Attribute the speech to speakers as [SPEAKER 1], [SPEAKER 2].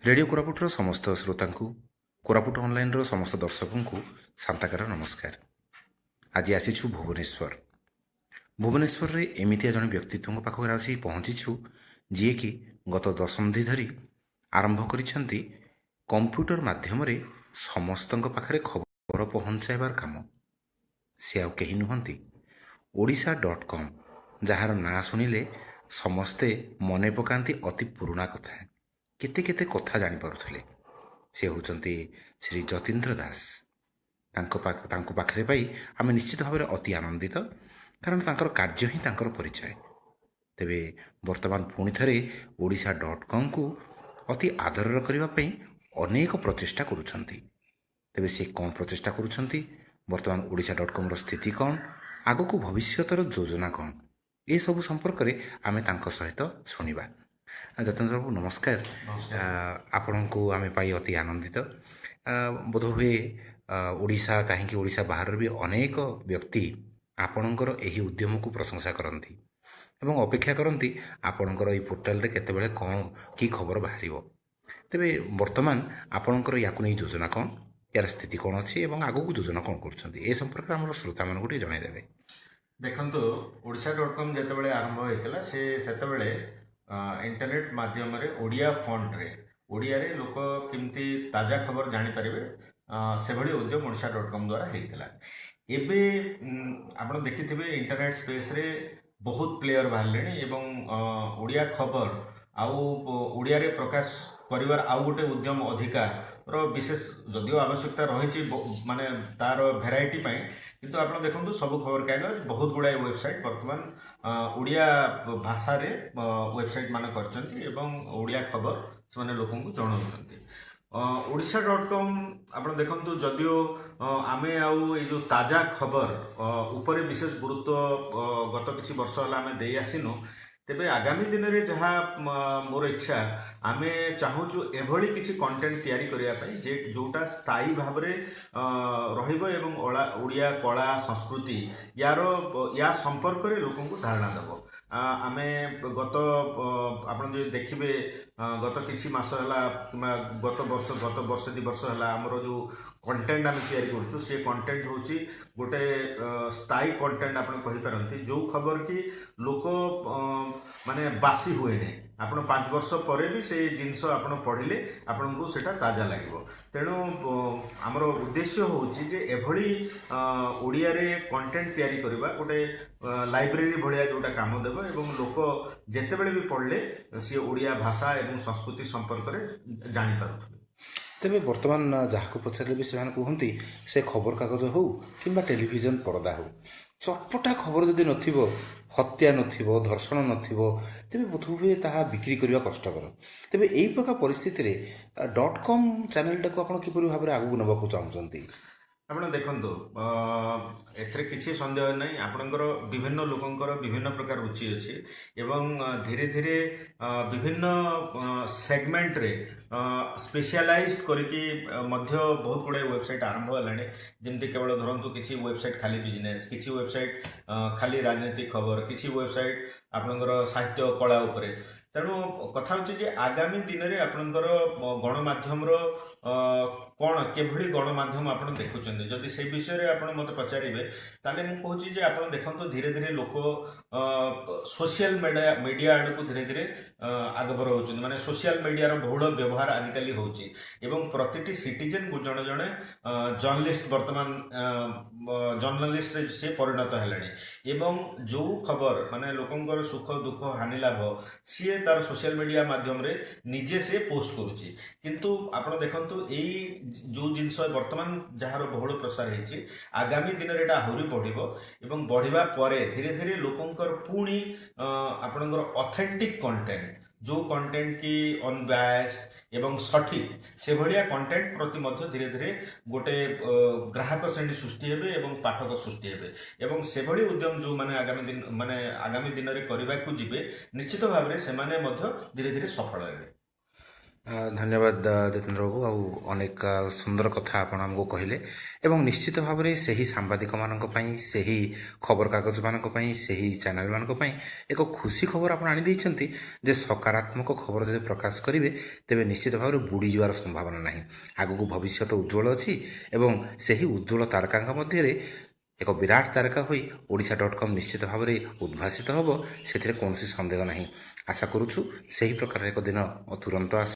[SPEAKER 1] Radio କୋରାପୁଟର ସମସ୍ତ ଶ୍ରୋତାଙ୍କୁ, କୋରାପୁଟ ଅନଲାଇନ୍ର ସମସ୍ତ ଦର୍ଶକଙ୍କୁ ଶାନ୍ତାକାର ନମସ୍କାର। ଆଜି ଆସିଛୁ ଭୁବନେଶ୍ୱର। ଭୁବନେଶ୍ୱରରେ ଏମିତିଆ ଜଣେ ବ୍ୟକ୍ତିତ୍ୱଙ୍କ ପାଖକୁ ଆସି ପହଞ୍ଚିଛୁ, ଯିଏକି ଗତ ଦଶନ୍ଧି ଧରି ଆରମ୍ଭ କରିଛନ୍ତି କମ୍ପ୍ୟୁଟର ମାଧ୍ୟମରେ ସମସ୍ତଙ୍କ ପାଖରେ ଖବର ପହଞ୍ଚାଇବାର କାମ। ସେ ଆଉ କେହି ନୁହନ୍ତି, ଓଡ଼ିଶା.କମ୍, ଯାହାର ନାଁ ଶୁଣିଲେ ସମସ୍ତେ ମନେ ପକାନ୍ତି ଅତି ପୁରୁଣା କଥା, କେତେ କେତେ କଥା ଜାଣିପାରୁଥିଲେ। ସେ ହେଉଛନ୍ତି ଶ୍ରୀ ଯତୀନ୍ଦ୍ର ଦାସ। ତାଙ୍କୁ ପାଖରେ ପାଇ ଆମେ ନିଶ୍ଚିତ ଭାବରେ ଅତି ଆନନ୍ଦିତ, କାରଣ ତାଙ୍କର କାର୍ଯ୍ୟ ହିଁ ତାଙ୍କର ପରିଚୟ। ତେବେ ବର୍ତ୍ତମାନ ପୁଣି ଥରେ ଓଡ଼ିଶା.କମ୍କୁ ଅତି ଆଦରର କରିବା ପାଇଁ ଅନେକ ପ୍ରଚେଷ୍ଟା କରୁଛନ୍ତି। ତେବେ ସେ କ'ଣ ପ୍ରଚେଷ୍ଟା କରୁଛନ୍ତି, ବର୍ତ୍ତମାନ ଓଡ଼ିଶା.କମ୍ର ସ୍ଥିତି କ'ଣ, ଆଗକୁ ଭବିଷ୍ୟତର ଯୋଜନା କ'ଣ, ଏସବୁ ସମ୍ପର୍କରେ ଆମେ ତାଙ୍କ ସହିତ ଶୁଣିବା। ଯତୀନ୍ଦ୍ର ବାବୁ, ନମସ୍କାର। ଆପଣଙ୍କୁ ଆମେ ପାଇ ଅତି ଆନନ୍ଦିତ। ବୋଧହୁଏ ଓଡ଼ିଶା କାହିଁକି, ଓଡ଼ିଶା ବାହାରର ବି ଅନେକ ବ୍ୟକ୍ତି ଆପଣଙ୍କର ଏହି ଉଦ୍ୟମକୁ ପ୍ରଶଂସା କରନ୍ତି ଏବଂ ଅପେକ୍ଷା କରନ୍ତି ଆପଣଙ୍କର ଏହି ପୋର୍ଟାଲରେ କେତେବେଳେ କ'ଣ କି ଖବର ବାହାରିବ। ତେବେ ବର୍ତ୍ତମାନ ଆପଣଙ୍କର ୟାକୁ ନେଇ ଯୋଜନା କ'ଣ, ୟାର ସ୍ଥିତି କ'ଣ ଅଛି ଏବଂ ଆଗକୁ ଯୋଜନା କ'ଣ କରୁଛନ୍ତି, ଏ ସମ୍ପର୍କରେ ଆମର ଶ୍ରୋତାମାନଙ୍କୁ ଟିକେ ଜଣାଇଦେବେ।
[SPEAKER 2] ଦେଖନ୍ତୁ, ଓଡ଼ିଶା.କମ୍ ଯେତେବେଳେ ଆରମ୍ଭ ହୋଇଥିଲା, ସେ ସେତେବେଳେ ଇଣ୍ଟରନେଟ୍ ମାଧ୍ୟମରେ ଓଡ଼ିଆ ଫଣ୍ଟରେ ଓଡ଼ିଆରେ ଲୋକ କେମିତି ତାଜା ଖବର ଜାଣିପାରିବେ, ସେଭଳି ଉଦ୍ୟମ ଓଡ଼ିଶା.କମ୍ ଦ୍ୱାରା ହେଇଥିଲା। ଏବେ ଆପଣ ଦେଖିଥିବେ, ଇଣ୍ଟରନେଟ୍ ସ୍ପେସ୍ରେ ବହୁତ ପ୍ଲେୟର ବାହାରିଲେଣି ଏବଂ ଓଡ଼ିଆ ଖବର ଆଉ ଓଡ଼ିଆରେ ପ୍ରକାଶ କରିବାର ଆଉ ଗୋଟେ ଉଦ୍ୟମ ଅଧିକାର ବିଶେଷ ଯଦିଓ ଆବଶ୍ୟକତା ରହିଛି, ମାନେ ତାର ଭେରାଇଟି ପାଇଁ। କିନ୍ତୁ ଆପଣ ଦେଖନ୍ତୁ, ସବୁ ଖବରକାଗଜ, ବହୁତ ଗୁଡ଼ାଏ ୱେବସାଇଟ୍ ବର୍ତ୍ତମାନ ଓଡ଼ିଆ ଭାଷାରେ ୱେବସାଇଟ୍ ମାନ କରିଛନ୍ତି ଏବଂ ଓଡ଼ିଆ ଖବର ସେମାନେ ଲୋକଙ୍କୁ ଜଣାଉଛନ୍ତି। ଓଡ଼ିଶା.କମ୍ ଆପଣ ଦେଖନ୍ତୁ, ଯଦିଓ ଆମେ ଆଉ ଏଇ ଯେଉଁ ତାଜା ଖବର ଉପରେ ବିଶେଷ ଗୁରୁତ୍ୱ ଗତ କିଛି ବର୍ଷ ହେଲା ଆମେ ଦେଇ ଆସିନୁ, ତେବେ ଆଗାମୀ ଦିନରେ ଯାହା ମୋର ଇଚ୍ଛା, ଆମେ ଚାହୁଁଛୁ ଏଭଳି କିଛି କଣ୍ଟେଣ୍ଟ ତିଆରି କରିବା ପାଇଁ ଯେ ଯେଉଁଟା ସ୍ଥାୟୀ ଭାବରେ ରହିବ ଏବଂ ଓଡ଼ିଆ କଳା ସଂସ୍କୃତି ୟା ସମ୍ପର୍କରେ ଲୋକଙ୍କୁ ଧାରଣା ଦେବ। ଆମେ ଗତ ଆପଣ ଯଦି ଦେଖିବେ, ଗତ କିଛି ମାସ ହେଲା କିମ୍ବା ଗତ ବର୍ଷ 2 ବର୍ଷ ହେଲା ଆମର ଯେଉଁ କଣ୍ଟେଣ୍ଟ ଆମେ ତିଆରି କରୁଛୁ, ସେ କଣ୍ଟେଣ୍ଟ ହେଉଛି ଗୋଟେ ସ୍ଥାୟୀ କଣ୍ଟେଣ୍ଟ ଆପଣ କହିପାରନ୍ତି, ଯେଉଁ ଖବର କି ଲୋକ ମାନେ ବାସି ହୁଏନି। ଆପଣ 5 ବର୍ଷ ପରେ ବି ସେ ଜିନିଷ ଆପଣ ପଢ଼ିଲେ ଆପଣଙ୍କୁ ସେଇଟା ତାଜା ଲାଗିବ। ତେଣୁ ଆମର ଉଦ୍ଦେଶ୍ୟ ହେଉଛି ଯେ ଏଭଳି ଓଡ଼ିଆରେ କଣ୍ଟେଣ୍ଟ ତିଆରି କରିବା, ଗୋଟେ ଲାଇବ୍ରେରୀ ଭଳିଆ ଯେଉଁଟା କାମ ଦେବ ଏବଂ ଲୋକ ଯେତେବେଳେ ବି ପଢ଼ିଲେ ସିଏ ଓଡ଼ିଆ ଭାଷା ଏବଂ ସଂସ୍କୃତି ସମ୍ପର୍କରେ ଜାଣିପାରୁଥିବେ।
[SPEAKER 1] ତେବେ ବର୍ତ୍ତମାନ ଯାହାକୁ ପଚାରିଲେ ବି ସେମାନେ କୁହନ୍ତି, ସେ ଖବରକାଗଜ ହଉ କିମ୍ବା ଟେଲିଭିଜନ ପରଦା ହଉ, ଚଟପଟା ଖବର ଯଦି ନଥିବ, ହତ୍ୟା ନଥିବ, ଧର୍ଷଣ ନଥିବ, ତେବେ ବୋଧହୁଏ ତାହା ବିକ୍ରି କରିବା କଷ୍ଟକର। ତେବେ ଏହି ପ୍ରକାର ପରିସ୍ଥିତିରେ .କମ୍ ଚ୍ୟାନେଲଟାକୁ ଆପଣ କିପରି ଭାବରେ ଆଗକୁ ନେବାକୁ ଚାହୁଁଛନ୍ତି?
[SPEAKER 2] ଆପଣ ଦେଖନ୍ତୁ, ଏଥିରେ କିଛି ସନ୍ଦେହ ନାହିଁ, ଆପଣଙ୍କର ବିଭିନ୍ନ ଲୋକଙ୍କର ବିଭିନ୍ନ ପ୍ରକାର ରୁଚି ଅଛି ଏବଂ ଧୀରେ ଧୀରେ ବିଭିନ୍ନ ସେଗମେଣ୍ଟରେ ସ୍ପେଶିଆଲାଇଜ୍ କରିକି ମଧ୍ୟ ବହୁତ ଗୁଡ଼ାଏ ୱେବସାଇଟ୍ ଆରମ୍ଭ ହେଲାଣି। ଯେମିତି କେବଳ ଧରନ୍ତୁ କିଛି ୱେବସାଇଟ୍ ଖାଲି ବିଜନେସ୍, କିଛି ୱେବସାଇଟ୍ ଖାଲି ରାଜନୈତିକ ଖବର, କିଛି ୱେବସାଇଟ୍ ଆପଣଙ୍କର ସାହିତ୍ୟ କଳା ଉପରେ। ତେଣୁ କଥା ହେଉଛି ଯେ ଆଗାମୀ ଦିନରେ ଆପଣଙ୍କର ଗଣମାଧ୍ୟମର କ'ଣ, କିଭଳି ଗଣମାଧ୍ୟମ ଆପଣ ଦେଖୁଛନ୍ତି, ଯଦି ସେଇ ବିଷୟରେ ଆପଣ ମୋତେ ପଚାରିବେ, ତାହେଲେ ମୁଁ କହୁଛି ଯେ ଆପଣ ଦେଖନ୍ତୁ, ଧୀରେ ଧୀରେ ଲୋକ ସୋସିଆଲ ମିଡ଼ିଆ ଆଡ଼କୁ ଧୀରେ ଧୀରେ ଆଗଭର ହେଉଛନ୍ତି। ମାନେ ସୋସିଆଲ ମିଡ଼ିଆର ବହୁଳ ବ୍ୟବହାର ଆଜିକାଲି ହେଉଛି ଏବଂ ପ୍ରତିଟି ସିଟିଜେନକୁ ଜଣେ ଜଣେ ଜର୍ଣ୍ଣାଲିଷ୍ଟ, ବର୍ତ୍ତମାନ ଜର୍ଣ୍ଣାଲିଷ୍ଟରେ ସେ ପରିଣତ ହେଲେଣି ଏବଂ ଯେଉଁ ଖବର, ମାନେ ଲୋକଙ୍କର ସୁଖ ଦୁଃଖ ହାନି ଲାଭ, ସିଏ ତାର ସୋସିଆଲ ମିଡ଼ିଆ ମାଧ୍ୟମରେ ନିଜେ ସେ ପୋଷ୍ଟ କରୁଛି। କିନ୍ତୁ ଆପଣ ଦେଖନ୍ତୁ, ଏଇ ଯେଉଁ ଜିନିଷ ବର୍ତ୍ତମାନ ଯାହାର ବହୁଳ ପ୍ରସାର ହେଇଛି, ଆଗାମୀ ଦିନରେ ଏଇଟା ଆହୁରି ବଢ଼ିବ ଏବଂ ବଢ଼ିବା ପରେ ଧୀରେ ଧୀରେ ଲୋକଙ୍କର ପୁଣି ଆପଣଙ୍କର ଅଥେଣ୍ଟିକ୍ କଣ୍ଟେଣ୍ଟ, ଯେଉଁ କଣ୍ଟେଣ୍ଟ କି ଅନବାୟାସ୍ଡ ଏବଂ ସଠିକ୍, ସେଭଳିଆ କଣ୍ଟେଣ୍ଟ ପ୍ରତି ମଧ୍ୟ ଧୀରେ ଧୀରେ ଗୋଟେ ଗ୍ରାହକ ଶ୍ରେଣୀ ସୃଷ୍ଟି ହେବେ ଏବଂ ପାଠକ ସୃଷ୍ଟି ହେବେ। ଏବଂ ସେଭଳି ଉଦ୍ୟମ ଯେଉଁମାନେ ଆଗାମୀ ଦିନ ମାନେ ଆଗାମୀ ଦିନରେ କରିବାକୁ ଯିବେ, ନିଶ୍ଚିତ ଭାବରେ ସେମାନେ ମଧ୍ୟ ଧୀରେ ଧୀରେ ସଫଳ ହେବେ।
[SPEAKER 1] ଧନ୍ୟବାଦ ଜିତେନ୍ଦ୍ର ବାବୁ, ଆଉ ଅନେକ ସୁନ୍ଦର କଥା ଆପଣ ଆମକୁ କହିଲେ ଏବଂ ନିଶ୍ଚିତ ଭାବରେ ସେହି ସାମ୍ବାଦିକମାନଙ୍କ ପାଇଁ, ସେହି ଖବରକାଗଜମାନଙ୍କ ପାଇଁ, ସେହି ଚ୍ୟାନେଲମାନଙ୍କ ପାଇଁ ଏକ ଖୁସି ଖବର ଆପଣ ଆଣିଦେଇଛନ୍ତି ଯେ ସକାରାତ୍ମକ ଖବର ଯଦି ପ୍ରକାଶ କରିବେ ତେବେ ନିଶ୍ଚିତ ଭାବରେ ବୁଡ଼ିଯିବାର ସମ୍ଭାବନା ନାହିଁ। ଆଗକୁ ଭବିଷ୍ୟତ ଉଜ୍ଜଳ ଅଛି ଏବଂ ସେହି ଉଜ୍ଜଳ ତାରକାଙ୍କ ମଧ୍ୟରେ ଏକ ବିରାଟ ତାରକା ହୋଇ ଓଡ଼ିଶା ଡଟ୍ କମ୍ ନିଶ୍ଚିତ ଭାବରେ ଉଦ୍ଭାସିତ ହେବ, ସେଥିରେ କୌଣସି ସନ୍ଦେହ ନାହିଁ। ଆଶା କରୁଛୁ ସେହି ପ୍ରକାର ଏକ ଦିନ ତୁରନ୍ତ ଆସୁ।